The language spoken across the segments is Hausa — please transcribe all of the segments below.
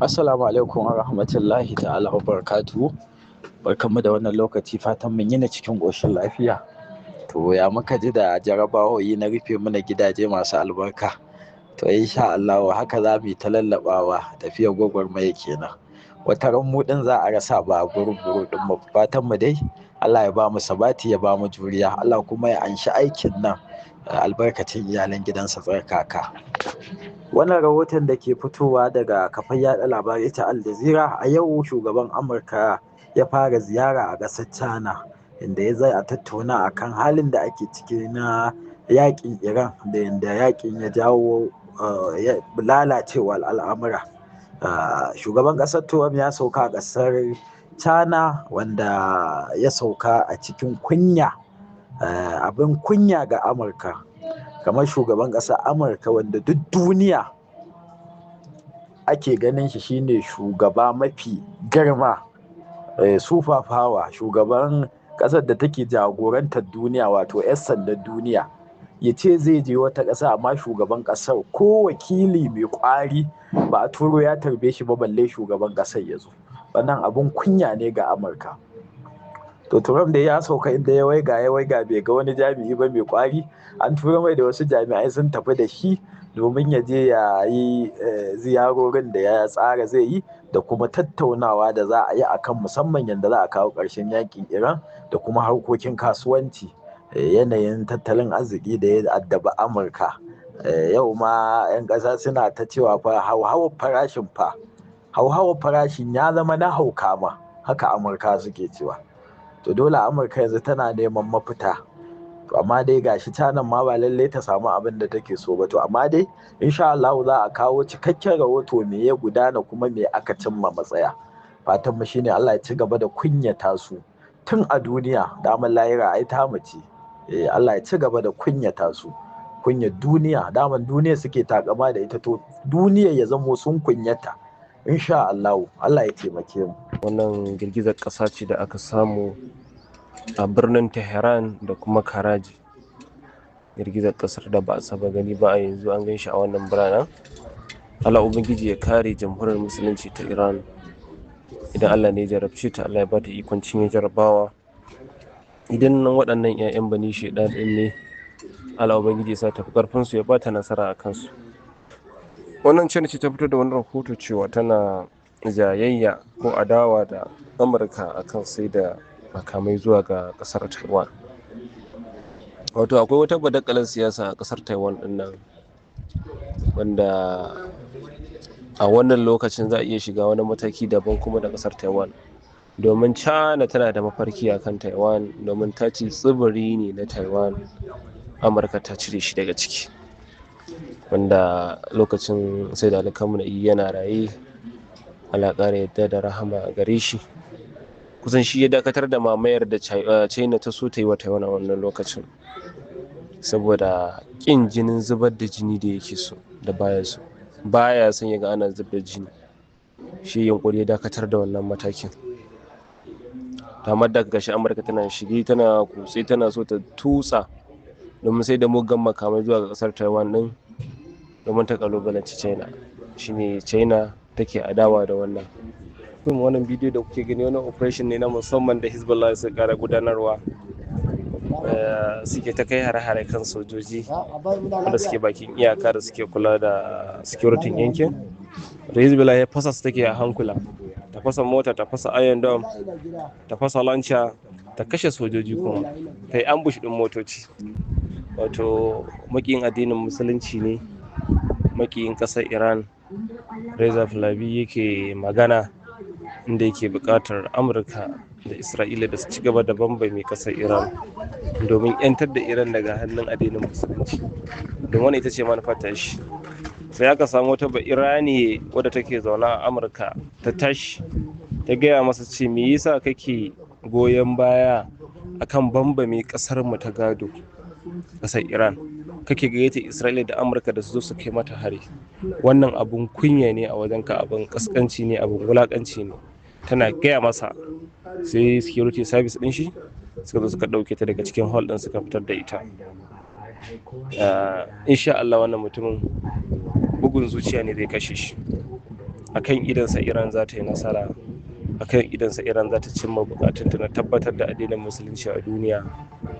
Assalamu alaikum wa rahmatullahi ta'ala wa barakatuhu. Barkanmu da wannan lokaci, fatan mun yini cikin ƙoshin lafiya. To, ya muka ji da jarabawoyi na rufe mana gidaje masu albarka? To, insha Allah haka za mu yi ta lallaɓawa, tafiyar gwagwarmaya kenan. Wata ran mu ɗin za a rasa ba group group ɗin mu. Fatan mu dai Allah ya ba mu sabati, ya ba mu juriya, Allah kuma ya anshi aikin nan albarkacin iyalan gidansa tsarkaka. Wannan rahoton da ke fitowa daga kafar yaɗa labarai ta Al Jazeera, a yau shugaban Amurka ya fara ziyara a ƙasar China, inda ya zai a tattauna akan halin da ake ciki na yakin Iran da yadda yakin ya jawo lalacewar al'amura. Shugaban ƙasar Trump ya sauka a ƙasar China, wanda ya sauka a cikin kunya, abin kunya ga Amurka. Kamar shugaban ƙasar Amurka wanda duk duniya ake ganin shi shine shugaba mafi girma, super power, shugaban ƙasar da take jagorantar duniya, wato 'yan sandan duniya, ya ce zai je wata ƙasa, amma shugaban ƙasar ko wakili mai ƙwari ba a turo ya tarbe shi ba, balle shugaban ƙasar ya zo. Wannan abin kunya ne ga Amurka. To, Trump da ya sauka, inda ya waiga ya waiga bai ga wani jami'i ba mai kwari. An tura mai da wasu jami'ai sun tafi da shi domin ya je ya yi ziyarorin da ya tsara zai yi da kuma tattaunawa da za a yi akan musamman yadda za a kawo ƙarshen yakin Iran da kuma harkokin kasuwanci, yanayin tattalin arziki da ya addaba Amurka. Yau ma 'yan ƙasa suna ta cewa fa hauhawar farashin, fa hauhawar farashin ya zama na hauka ma, haka Amurka suke cewa. To, dole Amurka yanzu tana neman mafita. To, amma dai gashi canan ma ba lallai ta samu abin da take so ba. To, amma dai insha Allah za a kawo cikakken rahoto me ya gudana kuma me aka cimma matsaya. Fatan mu shine Allah ya ci gaba da kunyata su tun a duniya, damar lahira ai ta mace. Eh, Allah ya ci gaba da kunyata su, kunya duniya, daman duniya suke takama da ita, to duniya ya zamo sun kunyata insha Allah. Allah ya taimake mu. Wannan girgizar ƙasa ce da aka samu a birnin Tehran da kuma Karaji. Girgizar ƙasar da ba a saba gani ba a yanzu an gan shi a wannan biranen. Allah Ubangiji ya kare Jamhuriyar Musulunci ta Iran. Idan Allah ne ya jarabce ta, Allah ya ba ta ikon cinye jarabawa. Idan nan waɗannan 'ya'yan bani shaidan ɗin ne, Allah Ubangiji ya sa tafi ƙarfinsu, ya ba ta nasara a kansu. Wannan China ce ta fito da wani rahoto cewa tana jayayya ko adawa da Amurka akan sai da makamai zuwa ga kasar Taiwan. Wato akwai wata badakalar siyasa a kasar Taiwan din nan, wanda a wannan lokacin za a iya shiga wani mataki daban kuma da kasar Taiwan, domin China tana da mafarki akan Taiwan, domin ta ce tsibiri ne na Taiwan, Amurka ta cire shi daga ciki. Wanda lokacin sai da alkamuna yana raye, Allah ƙara yadda da rahama a gare shi, kusan shi ya dakatar da mamayar da China ta so ta yi wa Taiwan a wannan lokacin, saboda ƙin jinin zubar da jini da yake so da baya so, baya son ya ga ana zubar da jini. Shi yunkuri ya dakatar da wannan matakin. Amma daga ƙarshe Amurka tana shige, tana kutse, tana so ta tutsa domin sai da muggan makamai zuwa ga ƙasar Taiwan din, domin ta kalubalanci China. Shine China take adawa da wannan. Wannan bidiyo da kuke gani, wani operation ne na musamman da Hezbollah su kara gudanarwa, suke ta kai hare-hare kan sojoji wanda suke bakin iyaka da suke kula da security yankin da Hezbollah ya fasa su take a hankula, ta fasa mota, ta fasa Iron Dome, ta fasa launcher, ta kashe sojoji, kuma ta yi ambush din motoci. Wato makiyin addinin Musulunci ne, makiyin ƙasar Iran, Reza Pahlavi yake magana, inda yake buƙatar Amurka da Isra'ila da su ci gaba da bambame ƙasar Iran domin 'yantar da Iran daga hannun addinin Musulunci, don wani ita ce manufar shi. Sai aka samu wata Irani wadda take zaune a Amurka ta tashi ta gaya masa ce, "Me yasa kake goyon baya akan bambame ƙasar mu ta gado, ƙasar Iran? Kake gayyata Isra'ila da Amurka da su zo su kai mata hari. Wannan abun kunya ne a wajenka, abun kaskanci ne, abun wulakanci ne." Tana gaya masa, sai security service din shi suka zo suka dauke ta daga cikin hall din, suka fitar da ita. Insha Allah wannan mutumin bugun zuciya ne zai kashe shi. Akan idansa Iran za ta yi nasara, akan idansa Iran za ta cimma bukatunta na tabbatar da addinin Musulunci a duniya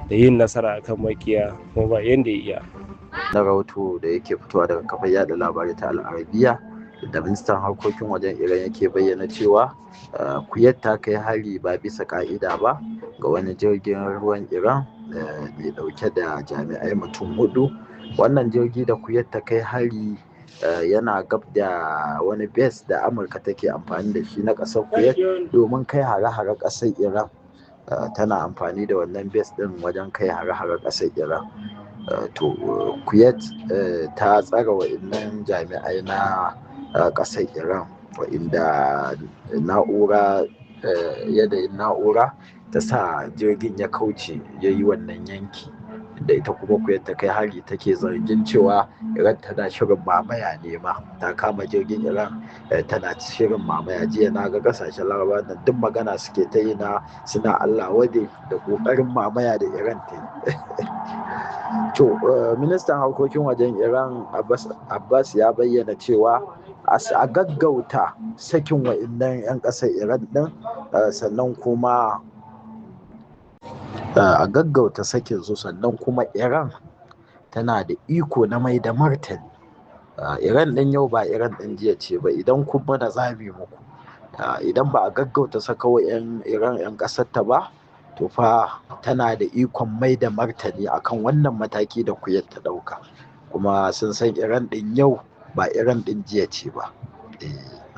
da yin nasara akan makiya, kuma ba yanda ya iya. Na rahoto da yake fitowa daga kafar yada labarai ta Al'arabiya, da ministan harkokin wajen Iran yake bayyana cewa Kuwait ta kai hari ba bisa ka'ida ba ga wani jirgin ruwan Iran mai dauke da jami'ai mutum 4. Wannan jirgi da Kuwait ta kai hari yana gab da wani base da Amurka take amfani da shi na ƙasar Kuwait domin kai hare-hare ƙasar Iran. Tana amfani da wannan base ɗin wajen kai hare-hare ƙasar Iran. To Kuwait ta tsare wa'innan jami'ai na ƙasar Iran, wa'inda na'ura, yanayin na'ura ta sa jirgin ya kauce ya yi wannan yanki da ita kuma Kuwait ta kai hari. Take zargin cewa Iran tana shirin mamaya ne, ma ta kama jirgin Iran tana shirin mamaya. Jiya na ga kasashen Larabawa nan duk magana suke ta yi na suna Allah wade da kokarin mamaya da Iran ta yi. To ministan harkokin wajen Iran Abbas ya bayyana cewa a gaggauta sakin wa'innan 'yan ƙasar Iran din, sannan kuma a gaggauta sakin su, sannan kuma Iran tana da iko na mai da martani. Iran ɗin yau ba Iran ɗin jiya ce ba. Idan kun mana zabi muku, idan ba a gaggauta saka wa 'yan Iran 'yan ƙasar ta ba, to fa tana da ikon mai da martani akan wannan mataki da Kuwait ta ɗauka. Kuma sun san Iran ɗin yau ba Iran ɗin jiya ce ba.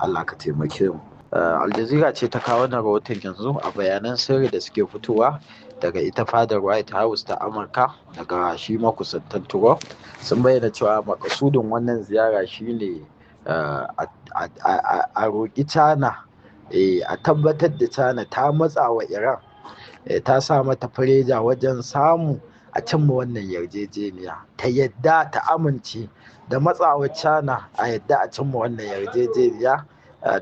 Allah ka taimake mu. Al Jazeera ce ta kawo wannan rahoton yanzu a bayanan sirri da suke fitowa daga ita fadar White House ta Amurka, daga shi makusantan Trump, sun bayyana cewa makasudin wannan ziyara shine a roƙi China, a tabbatar da China ta matsa wa Iran, ta sa mata fireja wajen samu a cimma wannan yarjejeniya, ta yadda ta amince da matsawa China a yadda a cimma wannan yarjejeniya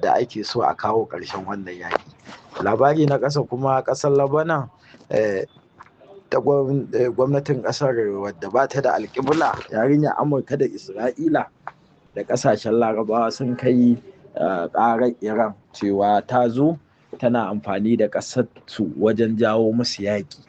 da ake so a kawo ƙarshen wannan yaƙi. Labari na ƙasa kuma, ƙasar Labanan, ta gwamnatin ƙasar wadda ba ta da alƙibla, yarinya Amurka da Isra'ila da ƙasashen Larabawa sun kai ƙarar Iran cewa ta zo tana amfani da ƙasar su wajen jawo musu yaƙi.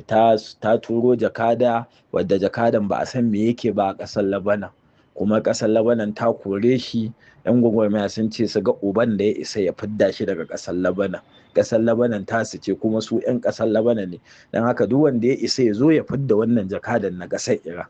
Ta turo jakada, wadda jakadan ba a san me yake ba a ƙasar Labanan, kuma ƙasar Labanan ta kore shi. Yan gwagwarmaya sun ce su ga uban da ya isa ya fidda shi daga ƙasar Labanan. Ƙasar Labanan ta su ce, kuma su 'yan ƙasar Labanan ne, don haka duk wanda ya isa ya zo ya fidda wannan jakadan na ƙasar Iran.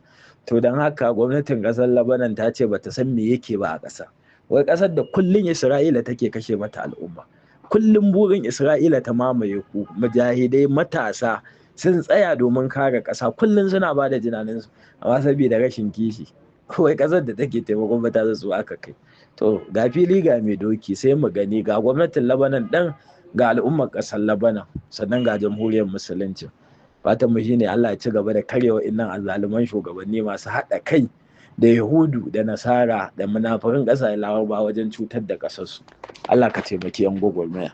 To don haka gwamnatin ƙasar Labanan ta ce bata san me yake ba a ƙasa. Wai ƙasar da kullum Isra'ila take kashe mata al'umma, kullum burin Isra'ila ta mamaye ku, mujahidai matasa sun tsaya domin kare ƙasa, kullum suna ba da jinaninsu, amma saboda rashin kishi, kawai ƙasar da take taimakon matasa su aka kai. To ga fili ga mai doki, sai mu gani. Ga gwamnatin Labanan ɗin, ga al'ummar ƙasar Labanan, sannan ga Jamhuriyar Musulunci. Fatan mu shine Allah ya ci gaba da karyewa innan azzaluman shugabanni masu haɗa kai da Yahudu da Nasara da munafukan ƙasashen Larabawa wajen cutar da ƙasarsu. Allah ka taimaki 'yan gwagwarmaya.